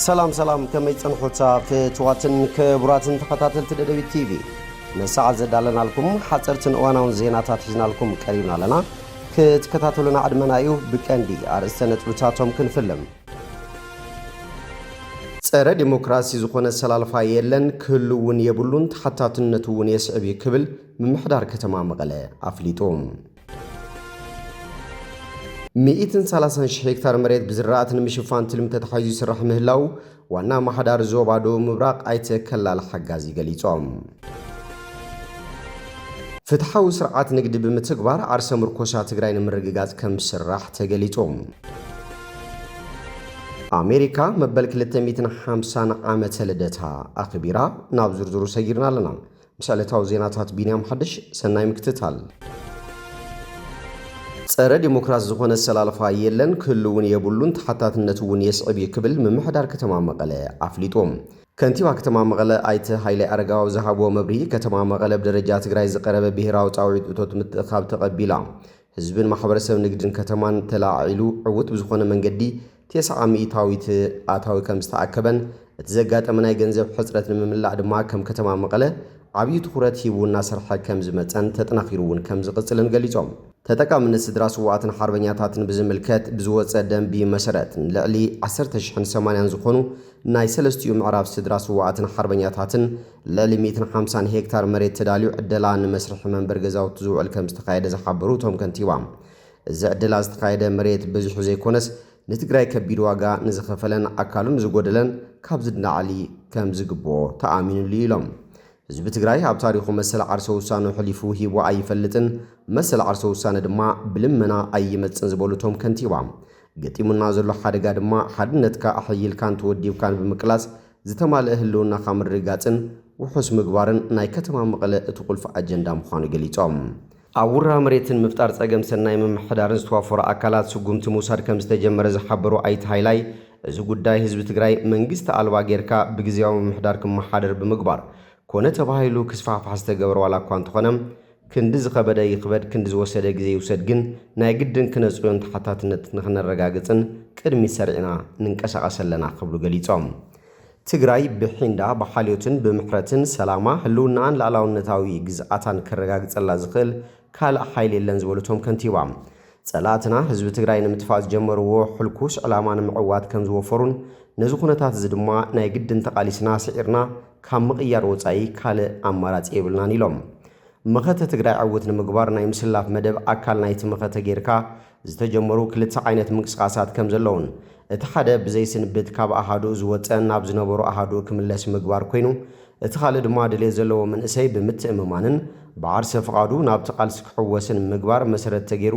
ሰላም ሰላም፣ ከመይ ጸንሑታ ፍትዋትን ክቡራትን ተኸታተልቲ ደደቢት ቲቪ? ንሰዓት ዘዳለናልኩም ሓጸርትን እዋናውን ዜናታት ሒዝናልኩም ቀሪብና ኣለና። ክትከታተሉና ዕድመና እዩ። ብቀንዲ ኣርእስተ ነጥብታቶም ክንፍልም። ጸረ ዲሞክራሲ ዝኾነ ሰላልፋ የለን፣ ክህሉ እውን የብሉን፣ ተሓታትነቱ እውን የስዕብ እዩ ክብል ምምሕዳር ከተማ መቐለ ኣፍሊጡ። ሚእትን ሰላሳን ሽሕ ሄክታር መሬት ብዝራእቲ ንምሽፋን ትልሚ ተታሒዙ ይስራሕ ምህላው ዋና ኣመሓዳሪ ዞባ ደቡብ ምብራቕ ኣይተ ከላል ሓጋዚ ገሊጾም። ፍትሓዊ ስርዓት ንግዲ ብምትግባር ዓርሰ ምርኮሳ ትግራይ ንምርግጋጽ ከም ዝስራሕ ተገሊጹ። ኣሜሪካ መበል ክልተ ሚእትን ሓምሳን ዓመተ ልደታ ኣኽቢራ። ናብ ዝርዝሩ ሰጊርና ኣለና። ምስ ዕለታዊ ዜናታት ቢንያም ሓድሽ፣ ሰናይ ምክትታል። ጸረ ዲሞክራሲ ዝኾነ ኣሰላልፋ የለን፣ ክህሉ እውን የብሉን፣ ተሓታትነት እውን የስዕብ እዩ ክብል ምምሕዳር ከተማ መቐለ ኣፍሊጡ። ከንቲባ ከተማ መቐለ ኣይተ ሃይለ ኣረጋዊ ዝሃብዎ መብርሂ፣ ከተማ መቐለ ብደረጃ ትግራይ ዝቐረበ ብሄራዊ ጻውዒት እቶት ምትእኻብ ተቐቢላ፣ ህዝብን ማሕበረሰብ ንግድን ከተማን ተለዓዒሉ ዕዉት ብዝኾነ መንገዲ ተስዓ ሚእታዊት ኣታዊ ከም ዝተኣከበን እቲ ዘጋጠመ ናይ ገንዘብ ሕፅረት ንምምላእ ድማ ከም ከተማ መቐለ ዓብዪ ትኹረት ሂቡ እናሰርሐ ከም ዝመፀን ተጠናኺሩ እውን ከም ዝቕፅልን ገሊፆም። ተጠቃምነት ስድራ ስዋኣትን ሓርበኛታትን ብዝምልከት ብዝወፀ ደንቢ መሰረት ንልዕሊ ዓሰርተ ሽሕን ሰማንያን ዝኾኑ ናይ ሰለስቲኡ ምዕራብ ስድራ ስዋኣትን ሓርበኛታትን ልዕሊ ሚእትን ሓምሳን ሄክታር መሬት ተዳልዩ ዕደላ ንመስርሒ መንበሪ ገዛውቲ ዝውዕል ከም ዝተኻየደ ዝሓበሩ እቶም ከንቲባ፣ እዚ ዕደላ ዝተኻየደ መሬት በዚሑ ዘይኮነስ ንትግራይ ከቢድ ዋጋ ንዝኸፈለን ኣካሉ ንዝጎደለን ካብዚ ንላዕሊ ከም ዝግብኦ ተኣሚኑሉ ኢሎም። ህዝቢ ትግራይ ኣብ ታሪኹ መሰል ዓርሰ ውሳነ ሕሊፉ ሂቡ ኣይፈልጥን፣ መሰል ዓርሰ ውሳነ ድማ ብልመና ኣይመጽን ዝበሉ እቶም ከንቲባ፣ ገጢሙና ዘሎ ሓደጋ ድማ ሓድነትካ ኣሐይልካን ተወዲብካን ብምቅላስ ዝተማልአ ህልውናኻ ምርግጋጽን ውሑስ ምግባርን ናይ ከተማ መቐለ እቲ ቁልፊ ኣጀንዳ ምዃኑ ገሊጾም። ኣብ ውራ መሬትን ምፍጣር ጸገም ሰናይ ምምሕዳርን ዝተዋፈሩ ኣካላት ስጉምቲ ምውሳድ ከም ዝተጀመረ ዝሓበሩ ኣይተ ሃይላይ፣ እዚ ጉዳይ ህዝቢ ትግራይ መንግስቲ ኣልባ ጌርካ ብግዝያዊ ምምሕዳር ክመሓደር ብምግባር ኮነ ተባሂሉ ክስፋሕፋሕ ዝተገበረ ዋላ እኳ እንተኾነ፣ ክንዲ ዝኸበደ ይኽበድ፣ ክንዲ ዝወሰደ ግዜ ይውሰድ፣ ግን ናይ ግድን ክነጽርዮን ተሓታትነት ንኽነረጋግጽን ቅድሚት ሰሪዕና ንንቀሳቐስ ኣለና ክብሉ ገሊጾም። ትግራይ ብሒንዳ፣ ብሓልዮትን ብምሕረትን ሰላማ፣ ህልውናኣን ሉዓላውነታዊ ግዝኣታን ከረጋግጸላ ዝኽእል ካልእ ሓይሊ የለን ዝበሉ እቶም ከንቲባ፣ ጸላእትና ህዝቢ ትግራይ ንምጥፋእ ዝጀመርዎ ሕልኩስ ዕላማ ንምዕዋት ከም ዝወፈሩን ነዚ ኩነታት እዚ ድማ ናይ ግድን ተቓሊስና ስዒርና ካብ ምቕያር ወጻኢ ካልእ ኣማራጺ የብልናን ኢሎም። መኸተ ትግራይ ዕውት ንምግባር ናይ ምስላፍ መደብ ኣካል ናይቲ መኸተ ጌርካ ዝተጀመሩ ክልተ ዓይነት ምንቅስቓሳት ከም ዘለውን፣ እቲ ሓደ ብዘይስንብት ካብ ኣሃዱኡ ዝወጸ ናብ ዝነበሮ ኣሃዱኡ ክምለስ ምግባር ኮይኑ፣ እቲ ካልእ ድማ ድሌት ዘለዎ መንእሰይ ብምትእምማንን ብዓርሰ ፍቓዱ ናብቲ ቃልሲ ክሕወስን ምግባር መሰረት ተገይሩ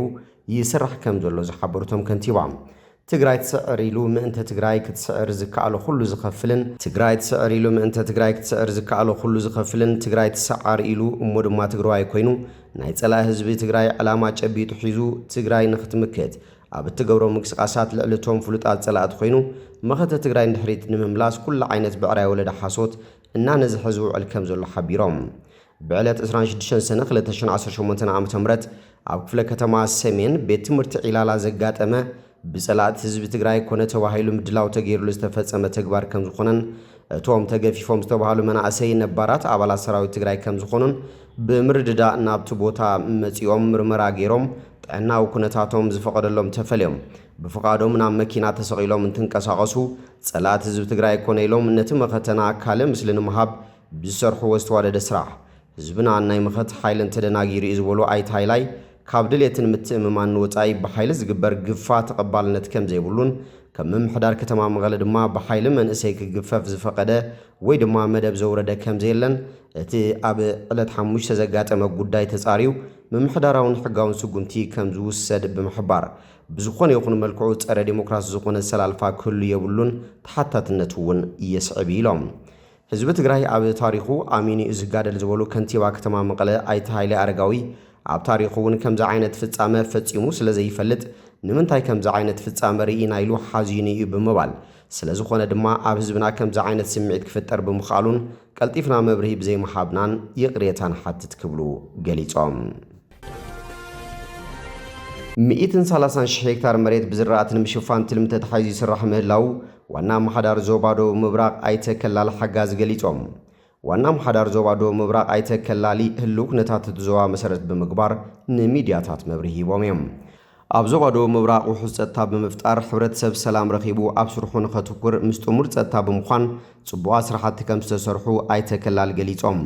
ይስራሕ ከም ዘሎ ዝሓበሩ እቶም ከንቲባ፣ ትግራይ ትስዕር ኢሉ ምእንተ ትግራይ ክትስዕር ዝከኣሎ ኩሉ ዝኸፍልን ትግራይ ትስዕር ኢሉ ምእንተ ትግራይ ክትስዕር ዝከኣሎ ኩሉ ዝኸፍልን ትግራይ ትስዓር ኢሉ እሞ ድማ ትግራዋይ ኮይኑ ናይ ጸላኢ ህዝቢ ትግራይ ዕላማ ጨቢጡ ሒዙ ትግራይ ንኽትምክት ኣብ እትገብሮ ምንቅስቓሳት ልዕሊ እቶም ፍሉጣት ጸላእቲ ኮይኑ መኸተ ትግራይ ንድሕሪት ንምምላስ ኩሉ ዓይነት ብዕራይ ወለደ ሓሶት እናነዝሐ ዝውዕል ከም ዘሎ ሓቢሮም። ብዕለት ዕስራን ሽዱሽተን ሰነ ክልተ ሽሕን ዓሰርተ ሸሞንተን ዓመተ ምህረት ኣብ ክፍለ ከተማ ሰሜን ቤት ትምህርቲ ዒላላ ዘጋጠመ ብጸላእቲ ህዝቢ ትግራይ ኮነ ተባሂሉ ምድላው ተገይሩሉ ዝተፈጸመ ተግባር ከም ዝኾነን እቶም ተገፊፎም ዝተባህሉ መናእሰይ ነባራት ኣባላት ሰራዊት ትግራይ ከም ዝኾኑን ብምርድዳእ ናብቲ ቦታ መጺኦም ምርመራ ገይሮም ጥዕናዊ ኩነታቶም ዝፈቐደሎም ተፈልዮም ብፍቓዶም ናብ መኪና ተሰቒሎም እንትንቀሳቐሱ ጸላእቲ ህዝቢ ትግራይ ኮነ ኢሎም ነቲ መኸተና ካልእ ምስሊ ንምሃብ ብዝሰርሕዎ ዝተዋደደ ስራሕ ህዝብና ናይ መኸት ሓይልን ተደናጊሩ እዩ ዝበሉ ኣይተ ሃይላይ፣ ካብ ድሌትን ምትእምማን ንወጻኢ ብሓይሊ ዝግበር ግፋ ተቐባልነት ከም ዘይብሉን ከም ምምሕዳር ከተማ መቐለ ድማ ብሓይሊ መንእሰይ ክግፈፍ ዝፈቐደ ወይ ድማ መደብ ዘውረደ ከም ዘየለን እቲ ኣብ ዕለት ሓሙሽተ ዘጋጠመ ጉዳይ ተጻርዩ ምምሕዳራውን ሕጋውን ስጉምቲ ከም ዝውሰድ ብምሕባር፣ ብዝኾነ ይኹን መልክዑ ጸረ ዲሞክራሲ ዝኾነ ኣሰላልፋ ክህሉ የብሉን፣ ተሓታትነት እውን የስዕብ ኢሎም። ህዝቢ ትግራይ ኣብ ታሪኹ ኣሚኑ እዩ ዝጋደል ዝበሉ ከንቲባ ከተማ መቐለ ኣይተ ሃይለ ኣረጋዊ፣ ኣብ ታሪኹ እውን ከምዚ ዓይነት ፍጻመ ፈጺሙ ስለ ዘይፈልጥ ንምንታይ ከምዚ ዓይነት ፍጻመ ርኢና ኢሉ ሓዚኑ እዩ ብምባል፣ ስለ ዝኾነ ድማ ኣብ ህዝብና ከምዚ ዓይነት ስምዒት ክፍጠር ብምኽኣሉን ቀልጢፍና መብርሂ ብዘይምሃብናን ይቕሬታ ንሓትት ክብሉ ገሊጾም። ሚእትን ሰላሳን ሽሕ ሄክታር መሬት ብዝራእቲ ንምሽፋን ትልሚ ተታሒዙ ይስራሕ ምህላው ዋና ኣመሓዳሪ ዞባ ደቡብ ምብራቕ ኣይተ ከላሊ ሓጋዝ ገሊጾም። ዋና ኣመሓዳሪ ዞባ ደቡብ ምብራቕ ኣይተ ከላሊ ህልው ኩነታት እቲ ዞባ መሰረት ብምግባር ንሚድያታት መብርሂ ሂቦም እዮም። ኣብ ዞባ ደቡብ ምብራቕ ውሑስ ጸጥታ ብምፍጣር ሕብረተሰብ ሰላም ረኺቡ ኣብ ስርሑ ንኸትኩር ምስ ጥሙር ጸጥታ ብምዃን ጽቡቓት ስራሕቲ ከም ዝተሰርሑ ኣይተ ከላሊ ገሊጾም።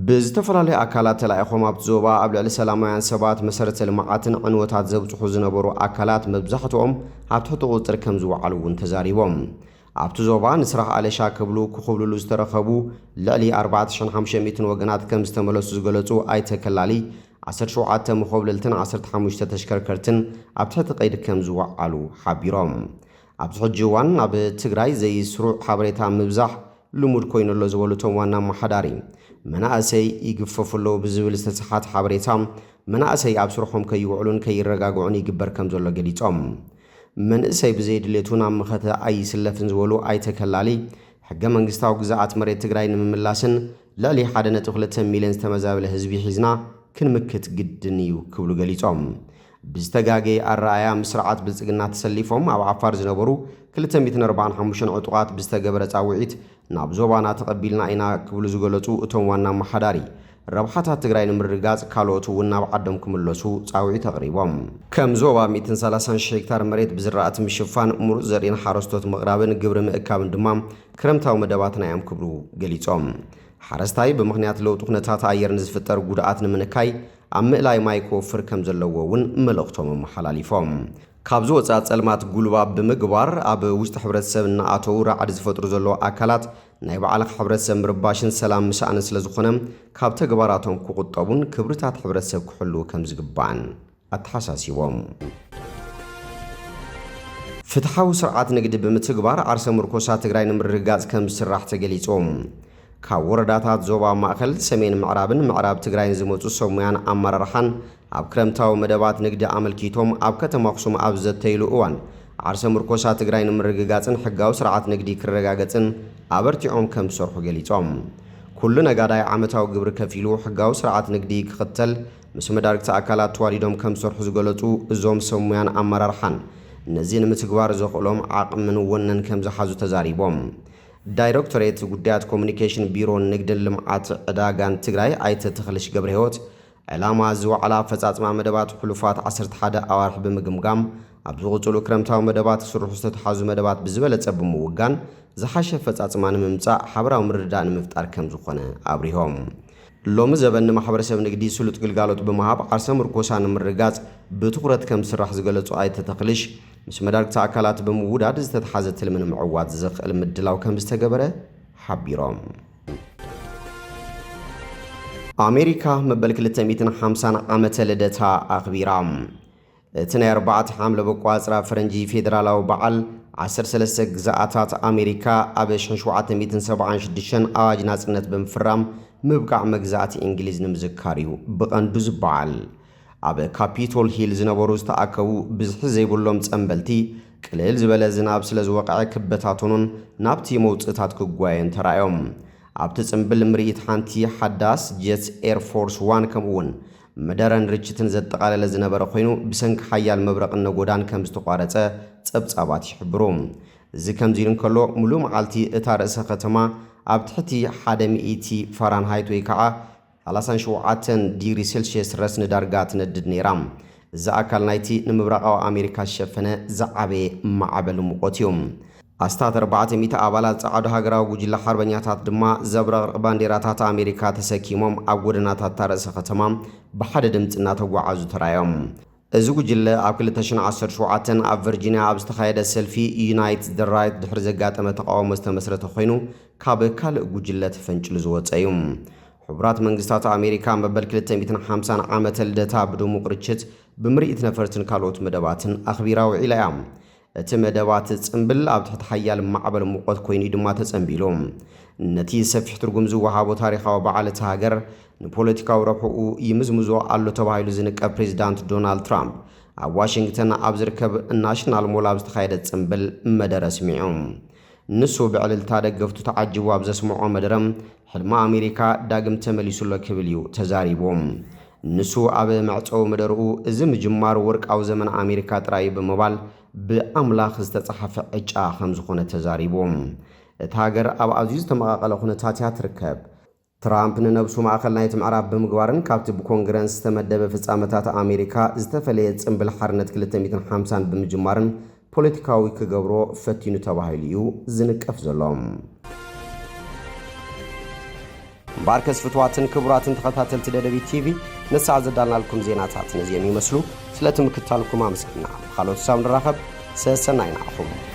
ብዝተፈላለዩ ኣካላት ተላኢኾም ኣብቲ ዞባ ኣብ ልዕሊ ሰላማውያን ሰባት፣ መሰረተ ልምዓትን ዕንወታት ዘብጽሑ ዝነበሩ ኣካላት መብዛሕትኦም ኣብ ትሕቲ ቁጽጥር ከም ዝወዓሉ እውን ተዛሪቦም። ኣብቲ ዞባ ንስራሕ ኣለሻ ክብሉ ክኹብልሉ ዝተረኸቡ ልዕሊ ኣርባዕተ ሽሕን ሓሙሽተ ሚእትን ወገናት ከም ዝተመለሱ ዝገለጹ ኣይተ ከላሊ፣ ዓሰርተ ሸውዓተ መኾብለልትን ዓሰርተ ሓሙሽተ ተሽከርከርትን ኣብ ትሕቲ ቀይዲ ከም ዝወዓሉ ሓቢሮም። ኣብዚ ሕጂ እዋን ኣብ ትግራይ ዘይስሩዕ ሓበሬታ ምብዛሕ ልሙድ ኮይኑ ኣሎ ዝበሉ እቶም ዋና ኣመሓዳሪ፣ መናእሰይ ይግፈፉ ኣለዉ ብዝብል ዝተሰሓተ ሓበሬታ መናእሰይ ኣብ ስርሖም ከይውዕሉን ከይረጋግዑን ይግበር ከም ዘሎ ገሊጾም። መንእሰይ ብዘይ ድሌቱ ናብ መኸተ ኣይስለፍን ዝበሉ ኣይተ ከላሊ፣ ሕገ መንግስታዊ ግዝኣት መሬት ትግራይ ንምምላስን ልዕሊ ሓደ ነጥቢ ክልተ ሚልዮን ዝተመዛበለ ህዝቢ ሒዝና ክንምክት ግድን እዩ ክብሉ ገሊጾም። ብዝተጋገየ ኣረኣእያ ምስ ስርዓት ብልጽግና ተሰሊፎም ኣብ ዓፋር ዝነበሩ ክልተ ሚእትን ኣርባዓን ሓሙሽተን ዕጡቓት ብዝተገበረ ጻውዒት ናብ ዞባና ተቐቢልና ኢና ክብሉ ዝገለጹ እቶም ዋና ኣመሓዳሪ፣ ረብሓታት ትግራይ ንምርግጋጽ ካልኦት እውን ናብ ዓዶም ክምለሱ ጻውዒት ኣቕሪቦም። ከም ዞባ ሚእትን ሰላሳን ሽሕ ሄክታር መሬት ብዝራእቲ ምሽፋን፣ ምሩጽ ዘርእን ሓረስቶት ምቕራብን ግብሪ ምእካብን ድማ ክረምታዊ መደባትና እዮም ክብሉ ገሊጾም። ሓረስታይ ብምኽንያት ለውጢ ኩነታት ኣየር ንዝፍጠር ጉድኣት ንምንካይ ኣብ ምእላይ ማይ ክወፍር ከም ዘለዎ እውን መልእኽቶም ኣመሓላሊፎም። ካብዚ ወፃኢ ጸልማት ጉልባብ ብምግባር ኣብ ውሽጢ ሕብረተሰብ እናኣተዉ ራዕዲ ዝፈጥሩ ዘለዉ ኣካላት ናይ ባዕልኻ ሕብረተሰብ ምርባሽን ሰላም ምስኣንን ስለ ዝኾነ ካብ ተግባራቶም ክቑጠቡን ክብርታት ሕብረተሰብ ክሕልዉ ከም ዝግባእን ኣተሓሳሲቦም። ፍትሓዊ ስርዓት ንግዲ ብምትግባር ዓርሰ ምርኮሳ ትግራይ ንምርግጋጽ ከም ዝስራሕ ተገሊጹ። ካብ ወረዳታት ዞባ ማእኸል፣ ሰሜን ምዕራብን ምዕራብ ትግራይን ዝመጹ ሰብ ሞያን ኣመራርሓን ኣብ ክረምታዊ መደባት ንግዲ ኣመልኪቶም ኣብ ከተማ ኣኽሱም ኣብ ዝዘተይሉ እዋን፣ ዓርሰ ምርኮሳ ትግራይ ንምርግጋጽን ሕጋዊ ስርዓት ንግዲ ክረጋገጽን ኣበርቲዖም ከም ዝሰርሑ ገሊጾም። ኩሉ ነጋዳይ ዓመታዊ ግብሪ ከፊሉ ሕጋዊ ስርዓት ንግዲ ክኽተል ምስ መዳርግቲ ኣካላት ተዋዲዶም ከም ዝሰርሑ ዝገለጹ እዞም ሰብ ሞያን ኣመራርሓን፣ ነዚ ንምትግባር ዘኽእሎም ዓቕምን ወነን ከም ዝሓዙ ተዛሪቦም። ዳይሬክቶሬት ጉዳያት ኮሙኒኬሽን ቢሮን ንግድን ልምዓት ዕዳጋን ትግራይ ኣይተ ተኽልሽ ገብረህይወት፣ ዕላማ እዚ ዋዕላ ኣፈጻጽማ መደባት ሕሉፋት ዓሰርተ ሓደ ኣዋርሕ ብምግምጋም፣ ኣብ ዝቕጽሉ ክረምታዊ መደባት ክስርሑ ዝተተሓዙ መደባት ብዝበለጸ ብምውጋን፣ ዝሓሸ ኣፈጻጽማ ንምምጻእ ሓበራዊ ምርድዳእ ንምፍጣር ከም ዝኾነ ኣብሪሆም። ሎሚ ዘበን ንማሕበረሰብ ንግዲ ስሉጥ ግልጋሎት ብምሃብ ዓርሰ ምርኮሳ ንምርጋጽ ብትኹረት ከም ዝስራሕ ዝገለጹ ኣይተ ተኽልሽ፣ ምስ መዳርግቲ ኣካላት ብምውዳድ ዝተተሓዘ ትልሚ ንምዕዋት ዘኽእል ምድላው ከም ዝተገበረ ሓቢሮም። ኣሜሪካ መበል ክልተ ሚእትን ሓምሳን ዓመተ ልደታ ኣኽቢራ። እቲ ናይ ኣርባዕተ ሓምለ በቋጽራ ፈረንጂ ፌደራላዊ በዓል፣ ዓሰርተ ሰለስተ ግዝኣታት ኣሜሪካ ኣብ ሽሕን ሸውዓተ ሚእትን ሰብዓን ሽዱሽተን ኣዋጅ ናጽነት ብምፍራም ምብቃዕ መግዛእቲ እንግሊዝ ንምዝካር እዩ ብቐንዱ ዝበዓል። ኣብ ካፒቶል ሂል ዝነበሩ ዝተኣከቡ ብዝሒ ዘይብሎም ጸንበልቲ፣ ቅልል ዝበለ ዝናብ ስለ ዝወቕዐ ክበታተኑን ናብቲ መውጽእታት ክጓየን ተራእዮም። ኣብቲ ጽንብል ምርኢት ሓንቲ ሓዳስ ጀት ኤር ፎርስ ዋን ከምኡ እውን መደረን ርችትን ዘጠቓለለ ዝነበረ ኮይኑ፣ ብሰንኪ ሓያል መብረቕን ነጎዳን ከም ዝተቋረጸ ጸብጻባት ይሕብሩ። እዚ ከምዚ ኢሉ እንከሎ፣ ሙሉእ መዓልቲ እታ ርእሰ ከተማ ኣብ ትሕቲ ሓደ ሚእቲ ፋራንሃይት ወይ ከዓ ሰላሳን ሸውዓተን ዲግሪ ሴልሽየስ ረስኒ ዳርጋ ትነድድ ነይራ። እዚ ኣካል ናይቲ ንምብራቓዊ ኣሜሪካ ዝሸፈነ ዝዓበየ ማዕበል ሙቐት እዩ። ኣስታት ኣርባዕተ ሚእቲ ኣባላት ጸዓዱ ሃገራዊ ጉጅለ ሓርበኛታት ድማ ዘብረቕርቕ ባንዴራታት ኣሜሪካ ተሰኪሞም ኣብ ጎደናታት እታ ርእሰ ከተማ ብሓደ ድምጺ እናተጓዓዙ ተራእዮም። እዚ ጉጅለ ኣብ ክልተ ሽሕን ዓሰርተ ሸውዓተን ኣብ ቨርጂንያ ኣብ ዝተኻየደ ሰልፊ ዩናይት ዘ ራይት ድሕሪ ዘጋጠመ ተቓውሞ ዝተመስረተ ኮይኑ፣ ካብ ካልእ ጉጅለ ተፈንጭሉ ዝወጸ እዩ። ሕቡራት መንግስታት ኣሜሪካ መበል ክልተ ሚእትን ሓምሳን ዓመተ ልደታ ብድሙቕ ርችት፣ ብምርኢት ነፈርትን ካልኦት መደባትን ኣኽቢራ ውዒላ እያ። እቲ መደባት ጽምብል ኣብ ትሕቲ ሓያል ማዕበል ሙቐት ኮይኑ እዩ ድማ ተጸንቢሉ። ነቲ ሰፊሕ ትርጉም ዝወሃቦ ታሪኻዊ በዓል እታ ሃገር ንፖለቲካዊ ረብሕኡ ይምዝምዞ ኣሎ ተባሂሉ ዝንቀፍ ፕሬዚዳንት ዶናልድ ትራምፕ፣ ኣብ ዋሽንግተን ኣብ ዝርከብ ናሽናል ሞል ኣብ ዝተኻየደ ጽምብል መደረ ኣስሚዑ። ንሱ ብዕልልታ ደገፍቱ ተዓጂቡ ኣብ ዘስምዖ መደረ፣ ሕልሚ ኣሜሪካ ዳግም ተመሊሱ ኣሎ ክብል እዩ ተዛሪቡ። ንሱ ኣብ መዕጸዊ መደርኡ፣ እዚ ምጅማር ወርቃዊ ዘመን ኣሜሪካ ጥራይ እዩ ብምባል፣ ብኣምላኽ ዝተጻሕፈ ዕጫ ከም ዝኾነ ተዛሪቡ። እታ ሃገር ኣብ ኣዝዩ ዝተመቓቐለ ኩነታት እያ ትርከብ። ትራምፕ ንነብሱ ማእከል ናይቲ ምዕራብ ብምግባርን ካብቲ ብኮንግረስ ዝተመደበ ፍጻመታት ኣሜሪካ ዝተፈለየ ጽምብል ሓርነት ክልተ ሚእትን ሓምሳን ብምጅማርን ፖለቲካዊ ክገብሮ ፈቲኑ ተባሂሉ እዩ ዝንቀፍ ዘሎ። እምበኣርከስ ፍትዋትን ክቡራትን ተኸታተልቲ ደደቢት ቲቪ፣ ንሰዓት ዘዳልናልኩም ዜናታት ነዚኦም ይመስሉ። ስለቲ ምክታልኩም ኣመስግና። ብኻልኦት ሳብ ንራኸብ፣ ሰሰናይ ንዓኹም።